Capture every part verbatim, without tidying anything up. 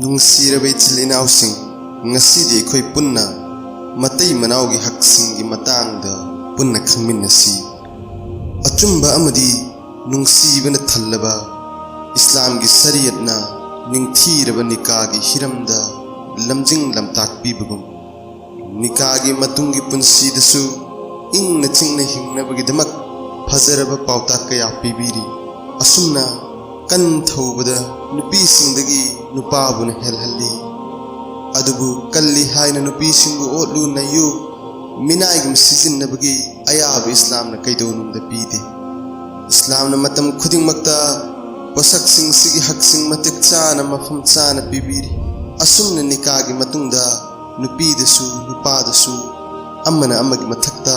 ꯅꯨꯡꯁꯤꯔꯕ ꯏꯆꯤꯜ ꯏꯅꯥꯎꯁꯤꯡ, ꯉꯁꯤꯗꯤ ꯑꯩꯈꯣꯏ ꯄꯨꯟꯅ ꯃꯇꯩ ꯃꯅꯥꯎꯒꯤ ꯍꯛꯁꯤꯡꯒꯤ ꯃꯇꯥꯡꯗ ꯄꯨꯟꯅ ꯈꯪꯃꯤꯟꯅꯁꯤ꯫ ꯑꯆꯨꯝꯕ ꯑꯃꯗꯤ ꯅꯨꯡꯁꯤꯕꯅ ꯊꯜꯂꯕ ꯏꯁꯂꯥꯝꯒꯤ ꯁꯔꯤꯌꯠꯅ ꯅꯤꯡꯊꯤꯔꯕ ꯅꯤꯀꯥꯒꯤ ꯍꯤꯔꯝꯗ ꯂꯝꯖꯤꯡ ꯂꯝꯇꯥꯛꯄꯤꯕꯒꯨꯝ, ꯅꯤꯀꯥꯒꯤ ꯃꯇꯨꯡꯒꯤ ꯄꯨꯟꯁꯤꯗꯁꯨ ꯏꯪꯅ ꯆꯤꯛꯅ ꯍꯤꯡꯅꯕꯒꯤꯗꯃꯛ ꯐꯖꯔꯕ ꯄꯥꯎꯇꯥꯛ ꯀꯌꯥ ꯄꯤꯕꯤꯔꯤ꯫ ꯑꯁꯨꯝꯅ ꯀꯟ ꯊꯧꯕꯗ ꯅꯨꯄꯤꯁꯤꯡꯗꯒꯤ ꯅꯨꯄꯥꯕꯨꯅ ꯍꯦꯜꯍꯜꯂꯤ꯫ ꯑꯗꯨꯕꯨ ꯀꯜꯂꯤ ꯍꯥꯏꯅ ꯅꯨꯄꯤꯁꯤꯡꯕꯨ ꯑꯣꯠꯂꯨ ꯅꯩꯌꯨ, ꯃꯤꯅꯥꯏꯒꯨꯝ ꯁꯤꯖꯤꯟꯅꯕꯒꯤ ꯑꯌꯥꯕ ꯏꯁꯂꯥꯝꯅ ꯀꯩꯗꯧꯅꯨꯡꯗ ꯄꯤꯗꯦ꯫ ꯏꯁꯂꯥꯝꯅ ꯃꯇꯝ ꯈꯨꯗꯤꯡꯃꯛꯇ ꯄꯣꯠꯁꯛꯁꯤꯡꯁꯤꯒꯤ ꯍꯛꯁꯤꯡ ꯃꯇꯤꯛ ꯆꯥꯅ ꯃꯐꯝ ꯆꯥꯅ ꯄꯤꯕꯤꯔꯤ꯫ ꯑꯁꯨꯝꯅ ꯅꯤꯀꯥꯒꯤ ꯃꯇꯨꯡꯗ ꯅꯨꯄꯤꯗꯁꯨ ꯅꯨꯄꯥꯗꯁꯨ ꯑꯃꯅ ꯑꯃꯒꯤ ꯃꯊꯛꯇ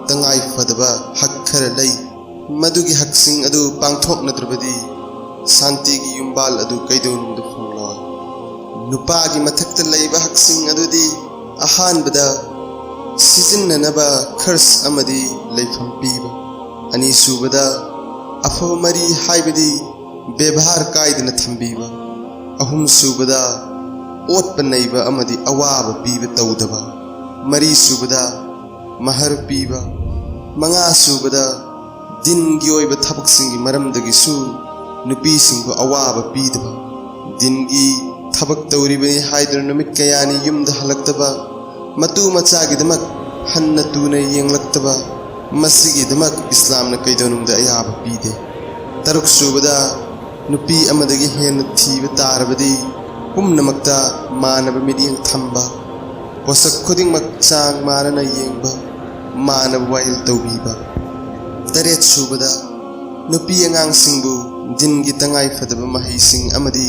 ꯇꯉꯥꯏ ꯐꯗꯕ ꯍꯛ ꯈꯔ ꯂꯩ꯫ ꯃꯗꯨꯒꯤ ꯍꯛꯁꯤꯡ ꯑꯗꯨ ꯄꯥꯡꯊꯣꯛꯅꯗ꯭ꯔꯕꯗꯤ ꯁꯥꯟꯇꯤꯒꯤ ꯌꯨꯝꯕꯥꯜ ꯑꯗꯨ ꯀꯩꯗꯧꯅꯨꯡꯗ ꯐꯪꯂꯣꯏ꯫ ꯅꯨꯄꯥꯒꯤ ꯃꯊꯛꯇ ꯂꯩꯕ ꯍꯛꯁꯤꯡ ꯑꯗꯨꯗꯤ ꯑꯍꯥꯟꯕꯗ ꯁꯤꯖꯤꯟꯅꯅꯕ ꯈꯔꯁ ꯑꯃꯗꯤ ꯂꯩꯐꯝ ꯄꯤꯕ, ꯑꯅꯤꯁꯨꯕꯗ ꯑꯐꯕ ꯃꯔꯤ ꯍꯥꯏꯕꯗꯤ ꯕꯦꯕꯥꯔ ꯀꯥꯏꯗꯅ ꯊꯝꯕꯤꯕ, ꯑꯍꯨꯝꯁꯨꯕꯗ ꯑꯣꯠꯄ ꯅꯩꯕ ꯑꯃꯗꯤ ꯑꯋꯥꯕ ꯄꯤꯕ ꯇꯧꯗꯕ, ꯃꯔꯤꯁꯨꯕꯗ ꯃꯍꯔ ꯄꯤꯕ, ꯃꯉꯥꯁꯨꯕꯗ ꯗꯤꯟꯒꯤ ꯑꯣꯏꯕ ꯊꯕꯛꯁꯤꯡꯒꯤ ꯃꯔꯝꯗꯒꯤꯁꯨ ꯅꯨꯄꯤꯁꯤꯡꯕꯨ ꯑꯋꯥꯕ ꯄꯤꯗꯕ, ꯗꯤꯟꯒꯤ ꯊꯕꯛ ꯇꯧꯔꯤꯕꯅꯤ ꯍꯥꯏꯗꯨꯅ ꯅꯨꯃꯤꯠ ꯀꯌꯥꯅꯤ ꯌꯨꯝꯗ ꯍꯜꯂꯛꯇꯕ, ꯃꯇꯨ ꯃꯆꯥꯒꯤꯗꯃꯛ ꯍꯟꯅ ꯇꯨꯅ ꯌꯦꯡꯂꯛꯇꯕ, ꯃꯁꯤꯒꯤꯗꯃꯛ ꯏꯁꯂꯥꯝꯅ ꯀꯩꯗꯧꯅꯨꯡꯗ ꯑꯌꯥꯕ ꯄꯤꯗꯦ꯫ ꯇꯔꯨꯛꯁꯨꯕꯗ, ꯅꯨꯄꯤ ꯑꯃꯗꯒꯤ ꯍꯦꯟꯅ ꯊꯤꯕ ꯇꯥꯔꯕꯗꯤ ꯄꯨꯝꯅꯃꯛꯇ ꯃꯥꯟꯅꯕ ꯃꯤꯠꯌꯦꯡ ꯊꯝꯕ, ꯄꯣꯠꯁꯛ ꯈꯨꯗꯤꯡꯃꯛ ꯆꯥꯡ ꯃꯥꯟꯅꯅ ꯌꯦꯡꯕ, ꯃꯥꯟꯅꯕ ꯋꯥꯌꯦꯜ ꯇꯧꯕꯤꯕ꯫ ꯇꯔꯦꯠꯁꯨꯕꯗ, ꯅꯨꯄꯤ ꯑꯉꯥꯡꯁꯤꯡꯕꯨ ꯗꯤꯟꯒꯤ ꯇꯉꯥꯏ ꯐꯗꯕ ꯃꯍꯩꯁꯤꯡ ꯑꯃꯗꯤ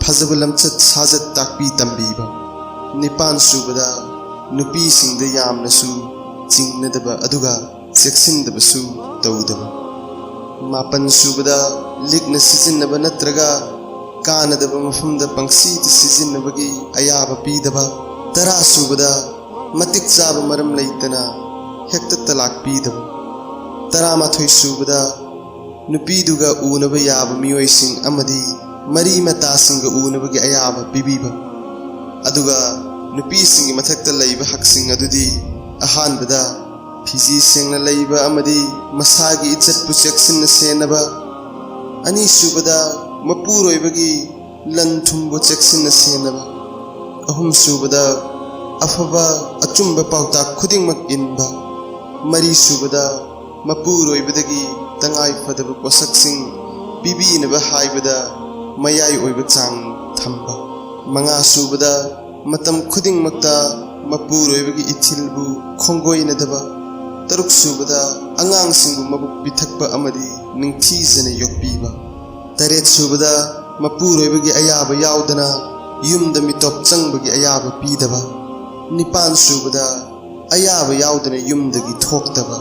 ꯐꯖꯕ ꯂꯝꯆꯠ ꯁꯥꯖꯠ ꯇꯥꯛꯄꯤ ꯇꯝꯕꯤꯕ꯫ ꯅꯤꯄꯥꯟꯁꯨꯕꯗ, ꯅꯨꯄꯤꯁꯤꯡꯗ ꯌꯥꯝꯅꯁꯨ ꯆꯤꯡꯅꯗꯕ ꯑꯗꯨꯒ ꯆꯦꯛꯁꯤꯟꯗꯕꯁꯨ ꯇꯧꯗꯕ꯫ ꯃꯥꯄꯟꯁꯨꯕꯗ, ꯂꯤꯛꯅ ꯁꯤꯖꯤꯟꯅꯕ ꯅꯠꯇ꯭ꯔꯒ ꯀꯥꯟꯅꯗꯕ ꯃꯐꯝꯗ ꯄꯪꯁꯤꯗ ꯁꯤꯖꯤꯟꯅꯕꯒꯤ ꯑꯌꯥꯕ ꯄꯤꯗꯕ꯫ ꯇꯔꯥꯁꯨꯕꯗ, ꯃꯇꯤꯛ ꯆꯥꯕ ꯃꯔꯝ ꯂꯩꯇꯅ ꯍꯦꯛꯇ ꯇꯂꯥꯛ ꯄꯤꯗꯕ꯫ ꯇꯔꯥꯃꯥꯊꯣꯏꯁꯨꯕꯗ, ꯅꯨꯄꯤꯗꯨꯒ ꯎꯅꯕ ꯌꯥꯕ ꯃꯤꯑꯣꯏꯁꯤꯡ ꯑꯃꯗꯤ ꯃꯔꯤ ꯃꯇꯥꯁꯤꯡꯒ ꯎꯅꯕꯒꯤ ꯑꯌꯥꯕ ꯄꯤꯕꯤꯕ꯫ ꯑꯗꯨꯒ ꯅꯨꯄꯤꯁꯤꯡꯒꯤ ꯃꯊꯛꯇ ꯂꯩꯕ ꯍꯛꯁꯤꯡ ꯑꯗꯨꯗꯤ, ꯑꯍꯥꯟꯕꯗ, ꯐꯤꯖꯤ ꯁꯦꯡꯅ ꯂꯩꯕ ꯑꯃꯗꯤ ꯃꯁꯥꯒꯤ ꯏꯖꯠꯄꯨ ꯆꯦꯛꯁꯤꯟꯅ ꯁꯦꯟꯅꯕ꯫ ꯑꯅꯤꯁꯨꯕꯗ, ꯃꯄꯨꯔꯣꯏꯕꯒꯤ ꯂꯟ ꯊꯨꯝꯕꯨ ꯆꯦꯛꯁꯤꯟꯅ ꯁꯦꯟꯅꯕ꯫ ꯑꯍꯨꯝꯁꯨꯕꯗ, ꯑꯐꯕ ꯑꯆꯨꯝꯕ ꯄꯥꯎꯇꯥꯛ ꯈꯨꯗꯤꯡꯃꯛ ꯏꯟꯕ꯫ ꯃꯔꯤꯁꯨꯕꯗ, ꯃꯄꯨꯔꯣꯏꯕꯗꯒꯤ ꯇꯉꯥꯏ ꯐꯗꯕ ꯄꯣꯠꯁꯛꯁꯤꯡ ꯄꯤꯕꯤꯅꯕ ꯍꯥꯏꯕꯗ ꯃꯌꯥꯏ ꯑꯣꯏꯕ ꯆꯥꯡ ꯊꯝꯕ꯫ ꯃꯉꯥꯁꯨꯕꯗ, ꯃꯇꯝ ꯈꯨꯗꯤꯡꯃꯛꯇ ꯃꯄꯨꯔꯣꯏꯕꯒꯤ ꯏꯊꯤꯜꯕꯨ ꯈꯣꯡꯒꯣꯏꯅꯗꯕ꯫ ꯇꯔꯨꯛꯁꯨꯕꯗ, ꯑꯉꯥꯡꯁꯤꯡꯕꯨ ꯃꯕꯨꯛ ꯄꯤꯊꯛꯄ ꯑꯃꯗꯤ ꯅꯤꯡꯊꯤꯖꯅ ꯌꯣꯛꯄꯤꯕ꯫ ꯇꯔꯦꯠꯁꯨꯕꯗ, ꯃꯄꯨꯔꯣꯏꯕꯒꯤ ꯑꯌꯥꯕ ꯌꯥꯎꯗꯅ ꯌꯨꯝꯗ ꯃꯤꯇꯣꯞ ꯆꯪꯕꯒꯤ ꯑꯌꯥꯕ ꯄꯤꯗꯕ꯫ ꯅꯤꯄꯥꯟꯁꯨꯕꯗ, ꯑꯌꯥꯕ ꯌꯥꯎꯗꯅ ꯌꯨꯝꯗꯒꯤ ꯊꯣꯛꯇꯕ꯫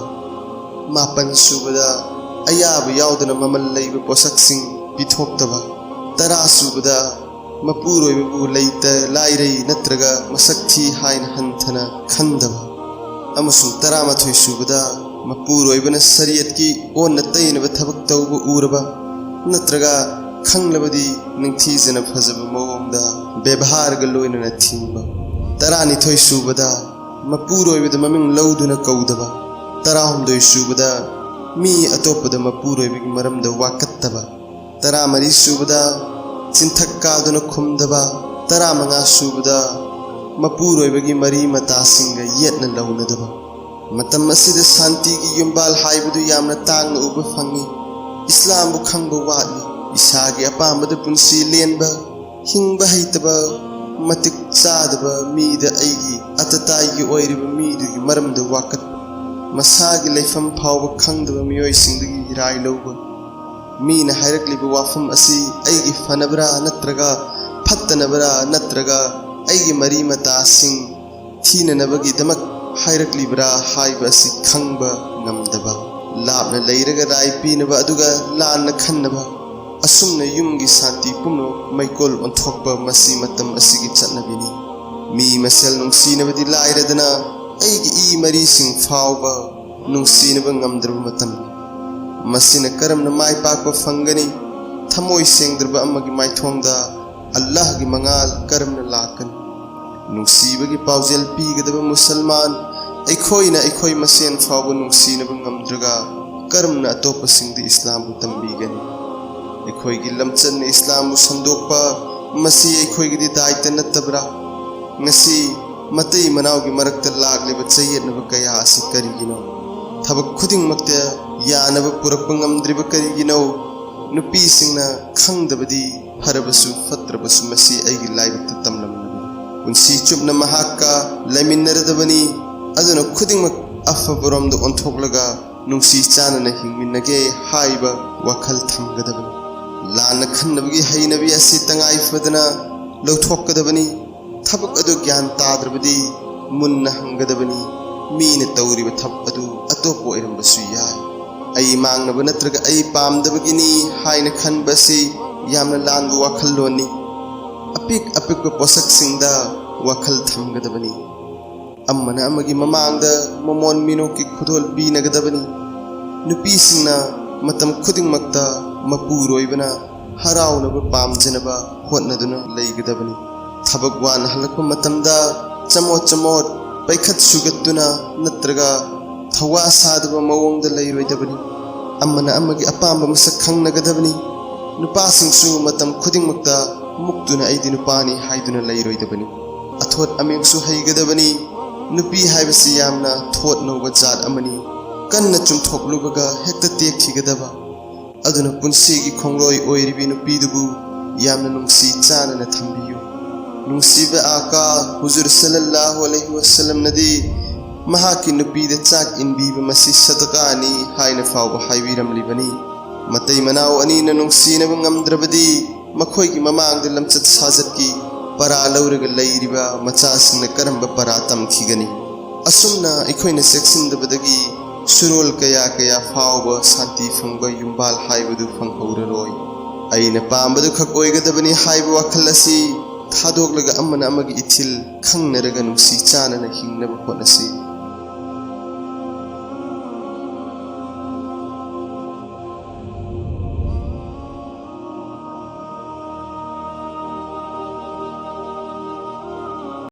ꯃꯥꯄꯟꯁꯨꯕꯗ, ꯑꯌꯥꯕ ꯌꯥꯎꯗꯅ ꯃꯃꯜ ꯂꯩꯕ ꯄꯣꯠꯁꯛꯁꯤꯡ ꯄꯤꯊꯣꯛꯇꯕ꯫ ꯇꯔꯥꯁꯨꯕꯗ, ꯃꯄꯨꯔꯣꯏꯕꯕꯨ ꯂꯩꯇ ꯂꯥꯏꯔꯩ ꯅꯠꯇ꯭ꯔꯒ ꯃꯁꯛ ꯊꯤ ꯍꯥꯏꯅ ꯍꯟꯊꯅ ꯈꯟꯗꯕ꯫ ꯑꯃꯁꯨꯡ ꯇꯔꯥꯃꯥꯊꯣꯏ ꯁꯨꯕꯗ, ꯃꯄꯨꯔꯣꯏꯕꯅ ꯁꯔꯤꯌꯠꯀꯤ ꯑꯣꯟꯅ ꯇꯩꯅꯕ ꯊꯕꯛ ꯇꯧꯕ ꯎꯔꯕ ꯅꯠꯇ꯭ꯔꯒ ꯈꯪꯂꯕꯗꯤ ꯅꯤꯡꯊꯤꯖꯅ ꯐꯖꯕ ꯃꯑꯣꯡꯗ ꯕꯦꯕꯍꯥꯔꯒ ꯂꯣꯏꯅꯅ ꯊꯤꯡꯕ꯫ ꯇꯔꯥꯅꯤꯊꯣꯏ ꯁꯨꯕꯗ, ꯃꯄꯨꯔꯣꯏꯕꯗ ꯃꯃꯤꯡ ꯂꯧꯗꯨꯅ ꯀꯧꯗꯕ꯫ ꯇꯔꯥꯍꯨꯝꯗꯣꯏ ꯁꯨꯕꯗ, ꯃꯤ ꯑꯇꯣꯞꯄꯗ ꯃꯄꯨꯔꯣꯏꯕꯒꯤ ꯃꯔꯝꯗ ꯋꯥꯀꯠꯇꯕ꯫ ꯇꯔꯥꯃꯔꯤ ꯁꯨꯕꯗ, ꯆꯤꯟꯊꯛ ꯀꯥꯗꯨꯅ ꯈꯨꯝꯗꯕ꯫ ꯇꯔꯥꯃꯉꯥ ꯁꯨꯕꯗ, ꯃꯄꯨꯔꯣꯏꯕꯒꯤ ꯃꯔꯤ ꯃꯇꯥꯁꯤꯡꯒ ꯌꯦꯠꯅ ꯂꯧꯅꯗꯕ꯫ ꯃꯇꯝ ꯑꯁꯤꯗ ꯁꯥꯟꯇꯤꯒꯤ ꯌꯨꯝꯕꯥꯜ ꯍꯥꯏꯕꯗꯨ ꯌꯥꯝꯅ ꯇꯥꯡꯅ ꯎꯕ ꯐꯪꯏ꯫ ꯏꯁꯂꯥꯝꯕꯨ ꯈꯪꯕ ꯋꯥꯠꯂꯤ꯫ ꯏꯁꯥꯒꯤ ꯑꯄꯥꯝꯕꯗ ꯄꯨꯟꯁꯤ ꯂꯦꯟꯕ, ꯍꯤꯡꯕ ꯍꯩꯇꯕ, ꯃꯇꯤꯛ ꯆꯥꯗꯕ ꯃꯤꯗ ꯑꯩꯒꯤ ꯑꯇꯇꯥꯏꯒꯤ ꯑꯣꯏꯔꯤꯕ ꯃꯤꯗꯨꯒꯤ ꯃꯔꯝꯗ ꯋꯥꯀꯠꯄ, ꯃꯁꯥꯒꯤ ꯂꯩꯐꯝ ꯐꯥꯎꯕ ꯈꯪꯗꯕ ꯃꯤꯑꯣꯏꯁꯤꯡꯗꯒꯤ ꯔꯥꯏ ꯂꯧꯕ, ꯃꯤꯅ ꯍꯥꯏꯔꯛꯂꯤꯕ ꯋꯥꯐꯝ ꯑꯁꯤ ꯑꯩꯒꯤ ꯐꯅꯕ꯭ꯔꯥ ꯅꯠꯇ꯭ꯔꯒ ꯐꯠꯇꯅꯕ꯭ꯔꯥ ꯅꯠꯇ꯭ꯔꯒ ꯑꯩꯒꯤ ꯃꯔꯤ ꯃꯇꯥꯁꯤꯡ ꯊꯤꯅꯅꯕꯒꯤꯗꯃꯛ ꯍꯥꯏꯔꯛꯂꯤꯕ꯭ꯔꯥ ꯍꯥꯏꯕ ꯑꯁꯤ ꯈꯪꯕ ꯉꯝꯗꯕ, ꯂꯥꯞꯅ ꯂꯩꯔꯒ ꯔꯥꯏ ꯄꯤꯅꯕ ꯑꯗꯨꯒ ꯂꯥꯟꯅ ꯈꯟꯅꯕ, ꯑꯁꯨꯝꯅ ꯌꯨꯝꯒꯤ ꯁꯥꯟꯇꯤ ꯄꯨꯝꯅꯃꯛ ꯃꯩꯀꯣꯜ ꯑꯣꯟꯊꯣꯛꯄ ꯃꯁꯤ ꯃꯇꯝ ꯑꯁꯤꯒꯤ ꯆꯠꯅꯕꯤꯅꯤ꯫ ꯃꯤ ꯃꯁꯦꯜ ꯅꯨꯡꯁꯤꯅꯕꯗꯤ ꯂꯥꯏꯔꯗꯅ ꯑꯩꯒꯤ ꯏ ꯃꯔꯤꯁꯤꯡ ꯐꯥꯎꯕ ꯅꯨꯡꯁꯤꯅꯕ ꯉꯝꯗ꯭ꯔꯕ ꯃꯇꯝꯅꯤ꯫ ꯃꯁꯤꯅ ꯀꯔꯝꯅ ꯃꯥꯏ ꯄꯥꯛꯄ ꯐꯪꯒꯅꯤ? ꯊꯃꯣꯏ ꯁꯦꯡꯗ꯭ꯔꯕ ꯑꯃꯒꯤ ꯃꯥꯏꯊꯣꯡꯗ ꯑꯜꯂꯥꯍꯒꯤ ꯃꯉꯥꯜ ꯀꯔꯝꯅ ꯂꯥꯛꯀꯅꯤ? ꯅꯨꯡꯁꯤꯕꯒꯤ ꯄꯥꯎꯖꯦꯜ ꯄꯤꯒꯗꯕ ꯃꯨꯁꯜꯃꯥꯟ ꯑꯩꯈꯣꯏꯅ ꯑꯩꯈꯣꯏ ꯃꯁꯦꯟ ꯐꯥꯎꯕ ꯅꯨꯡꯁꯤꯅꯕ ꯉꯝꯗ꯭ꯔꯒ ꯀꯔꯝꯅ ꯑꯇꯣꯞꯄꯁꯤꯡꯗ ꯏꯁꯂꯥꯝꯕꯨ ꯇꯝꯕꯤꯒꯅꯤ? ꯑꯩꯈꯣꯏꯒꯤ ꯂꯝꯆꯠꯅ ꯏꯁꯂꯥꯝꯕꯨ ꯁꯟꯗꯣꯛꯄ, ꯃꯁꯤ ꯑꯩꯈꯣꯏꯒꯤꯗꯤ ꯗꯥꯏꯇ ꯅꯠꯇꯕ꯭ꯔꯥ? ꯉꯁꯤ ꯃꯇꯩ ꯃꯅꯥꯎꯒꯤ ꯃꯔꯛꯇ ꯂꯥꯛꯂꯤꯕ ꯆꯌꯦꯠꯅꯕ ꯀꯌꯥ ꯑꯁꯤ ꯀꯔꯤꯒꯤꯅꯣ? ꯊꯕꯛ ꯈꯨꯗꯤꯡꯃꯛꯇ ꯌꯥꯅꯕ ꯄꯨꯔꯛꯄ ꯉꯝꯗ꯭ꯔꯤꯕ ꯀꯔꯤꯒꯤꯅꯣ? ꯅꯨꯄꯤꯁꯤꯡꯅ ꯈꯪꯗꯕꯗꯤ ꯐꯔꯕꯁꯨ ꯐꯠꯇ꯭ꯔꯕꯁꯨ ꯃꯁꯤ ꯑꯩꯒꯤ ꯂꯥꯏꯕꯛꯇ ꯇꯝꯂꯝꯂꯕꯅꯤ꯫ ꯄꯨꯟꯁꯤ ꯆꯨꯞꯅ ꯃꯍꯥꯛꯀ ꯂꯩꯃꯤꯟꯅꯔꯗꯕꯅꯤ꯫ ꯑꯗꯨꯅ ꯈꯨꯗꯤꯡꯃꯛ ꯑꯐꯕꯔꯣꯝꯗ ꯑꯣꯟꯊꯣꯛꯂꯒ ꯅꯨꯡꯁꯤ ꯆꯥꯟꯅꯅ ꯍꯤꯡꯃꯤꯟꯅꯒꯦ ꯍꯥꯏꯕ ꯋꯥꯈꯜ ꯊꯝꯒꯗꯕꯅꯤ꯫ ꯂꯥꯟꯅ ꯈꯟꯅꯕꯒꯤ ꯍꯩꯅꯕꯤ ꯑꯁꯤ ꯇꯉꯥꯏ ꯐꯗꯅ ꯂꯧꯊꯣꯛꯀꯗꯕꯅꯤ꯫ ꯊꯕꯛ ꯑꯗꯨ ꯒ꯭ꯌꯥꯟ ꯇꯥꯗ꯭ꯔꯕꯗꯤ ꯃꯨꯟꯅ ꯍꯪꯒꯗꯕꯅꯤ꯫ ꯃꯤꯅ ꯇꯧꯔꯤꯕ ꯊꯕꯛ ꯑꯗꯨ ꯑꯇꯣꯞꯄ ꯑꯣꯏꯔꯝꯕꯁꯨ ꯌꯥꯏ꯫ ꯑꯩ ꯃꯥꯡꯅꯕ ꯅꯠꯇ꯭ꯔꯒ ꯑꯩ ꯄꯥꯝꯗꯕꯒꯤꯅꯤ ꯍꯥꯏꯅ ꯈꯟꯕ ꯑꯁꯤ ꯌꯥꯝꯅ ꯂꯥꯟꯕ ꯋꯥꯈꯜꯂꯣꯟꯅꯤ꯫ ꯑꯄꯤꯛ ꯑꯄꯤꯛꯄ ꯄꯣꯠꯁꯛꯁꯤꯡꯗ ꯋꯥꯈꯜ ꯊꯝꯒꯗꯕꯅꯤ꯫ ꯑꯃꯅ ꯑꯃꯒꯤ ꯃꯃꯥꯡꯗ ꯃꯃꯣꯟ ꯃꯤꯅꯣꯛꯀꯤ ꯈꯨꯗꯣꯜ ꯄꯤꯅꯒꯗꯕꯅꯤ꯫ ꯅꯨꯄꯤꯁꯤꯡꯅ ꯃꯇꯝ ꯈꯨꯗꯤꯡꯃꯛꯇ ꯃꯄꯨꯔꯣꯏꯕꯅ ꯍꯔꯥꯎꯅꯕ ꯄꯥꯝꯖꯅꯕ ꯍꯣꯠꯅꯗꯨꯅ ꯂꯩꯒꯗꯕꯅꯤ꯫ ꯊꯕꯛ ꯋꯥꯅ ꯍꯜꯂꯛꯄ ꯃꯇꯝꯗ ꯆꯃꯣꯠ ꯆꯃꯣꯠ ꯄꯩꯈꯠ ꯁꯨꯒꯠꯇꯨꯅ ꯅꯠꯇ꯭ꯔꯒ ꯊꯋꯥ ꯁꯥꯗꯕ ꯃꯑꯣꯡꯗ ꯂꯩꯔꯣꯏꯗꯕꯅꯤ꯫ ꯑꯃꯅ ꯑꯃꯒꯤ ꯑꯄꯥꯝꯕ ꯃꯁꯛ ꯈꯪꯅꯒꯗꯕꯅꯤ꯫ ꯅꯨꯄꯥꯁꯤꯡꯁꯨ ꯃꯇꯝ ꯈꯨꯗꯤꯡꯃꯛꯇ ꯃꯨꯛꯇꯨꯅ "ꯑꯩꯗꯤ ꯅꯨꯄꯥꯅꯤ" ꯍꯥꯏꯗꯨꯅ ꯂꯩꯔꯣꯏꯗꯕꯅꯤ꯫ ꯑꯊꯣꯠ ꯑꯃꯦꯡꯁꯨ ꯍꯩꯒꯗꯕꯅꯤ꯫ ꯅꯨꯄꯤ ꯍꯥꯏꯕꯁꯤ ꯌꯥꯝꯅ ꯊꯣꯠ ꯅꯧꯕ ꯖꯥꯠ ꯑꯃꯅꯤ꯫ ꯀꯟꯅ ꯆꯨꯝꯊꯣꯛꯂꯨꯕꯒ ꯍꯦꯛꯇ ꯇꯦꯛꯈꯤꯒꯗꯕ꯫ ꯑꯗꯨꯅ ꯄꯨꯟꯁꯤꯒꯤ ꯈꯣꯡꯂꯣꯏ ꯑꯣꯏꯔꯤꯕꯤ ꯅꯨꯄꯤꯗꯨꯕꯨ ꯌꯥꯝꯅ ꯅꯨꯡꯁꯤ ꯆꯥꯟꯅꯅ ꯊꯝꯕꯤꯌꯨ꯫ ꯅꯨꯡꯁꯤꯕ ꯑꯥꯀꯥ ꯍꯨꯖꯨꯔ ꯁꯜꯂꯜꯂꯥꯍꯨ ꯑꯂꯩꯍꯤ ꯋꯁꯜꯂꯝꯅꯗꯤ ꯃꯍꯥꯛꯀꯤ ꯅꯨꯄꯤꯗ ꯆꯥꯛ ꯏꯟꯕꯤꯕ ꯃꯁꯤ ꯁꯗꯀꯥꯅꯤ ꯍꯥꯏꯅ ꯐꯥꯎꯕ ꯍꯥꯏꯕꯤꯔꯝꯂꯤꯕꯅꯤ꯫ ꯃꯇꯩ ꯃꯅꯥꯎ ꯑꯅꯤꯅ ꯅꯨꯡꯁꯤꯅꯕ ꯉꯝꯗ꯭ꯔꯕꯗꯤ ꯃꯈꯣꯏꯒꯤ ꯃꯃꯥꯡꯗ ꯂꯝꯆꯠ ꯁꯥꯖꯠꯀꯤ ꯄꯔꯥ ꯂꯧꯔꯒ ꯂꯩꯔꯤꯕ ꯃꯆꯥꯁꯤꯡꯅ ꯀꯔꯝꯕ ꯄꯔꯥ ꯇꯝꯈꯤꯒꯅꯤ? ꯑꯁꯨꯝꯅ ꯑꯩꯈꯣꯏꯅ ꯆꯦꯛꯁꯤꯟꯗꯕꯗꯒꯤ ꯁꯨꯔꯣꯜ ꯀꯌꯥ ꯀꯌꯥ ꯐꯥꯎꯕ ꯁꯥꯟꯇꯤ ꯐꯪꯕ ꯌꯨꯝꯕꯥꯜ ꯍꯥꯏꯕꯗꯨ ꯐꯪꯍꯧꯔꯔꯣꯏ꯫ ꯑꯩꯅ ꯄꯥꯝꯕꯗꯨ ꯈꯛ ꯑꯣꯏꯒꯗꯕꯅꯤ ꯍꯥꯏꯕ ꯋꯥꯈꯜ ꯑꯁꯤ ꯊꯥꯗꯣꯛꯂꯒ ꯑꯃꯅ ꯑꯃꯒꯤ ꯏꯊꯤꯜ ꯈꯪꯅꯔꯒ ꯅꯨꯡꯁꯤ ꯆꯥꯟꯅꯅ ꯍꯤꯡꯅꯕ ꯍꯣꯠꯅꯁꯤ꯫